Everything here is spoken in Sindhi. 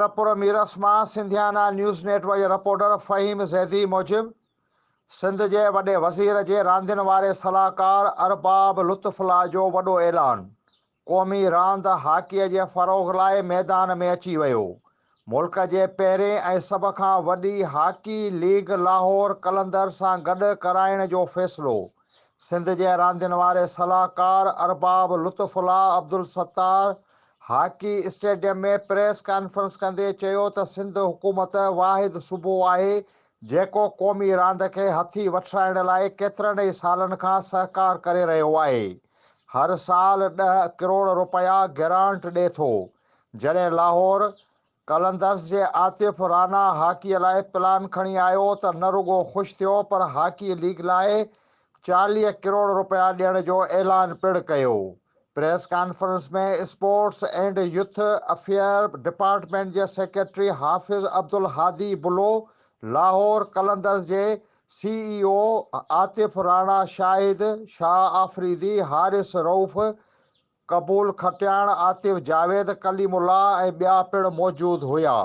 خيرپور ميرس مان سنڌيانا نيوز نيٽ ورڪ جي رپورٽر فهيم زيدي موجب سنڌ جي وڏي وزير جي راندين واري صلاحڪار ارباب لطف الله جو وڏو اعلان قومي راند هاڪي جي فروغ لاء ميدان ۾ اچي ويو. ملڪ جي پهرين ۽ سڀ کان وڏي هاڪي ليگ لاهور قلندر سان گڏ ڪرائڻ جو فيصلو سنڌ جي راندين واري صلاحڪار Arbab Lutf Ullah Abdul Sattar hockey stadium ۾ press conference ڪندي چيو ته سنڌ حڪومت واحد صوبو آهي جيڪو قومي راند کي هٿي وٺرائڻ لاء ڪيترن ئي سالن کان سهڪار ڪري رهيو آهي، هر سال ڏهه ڪروڙ رپيا گرانٽ ڏي ٿو، جڏهن لاهور قلندرز جي عاطف رانا هاڪي لاء پلان کڻي آيو ته نه رڳو خوش ٿيو پر هاڪي ليگ لاء 40 ڪروڙ رپيا ڏيڻ جو اعلان پڻ ڪيو. Press conference ۾ sports and youth affair department جي سيڪريٽري حافظ عبدالهادي بلو، لاهور قلندرز جي سي اي او عاطف راڻا، شاهد شاهه آفريدي، حارث رئوف، قبول کٽياڻ، عاطف جاويد، ڪليم الله ۽ ٻيا پڻ موجود هيا.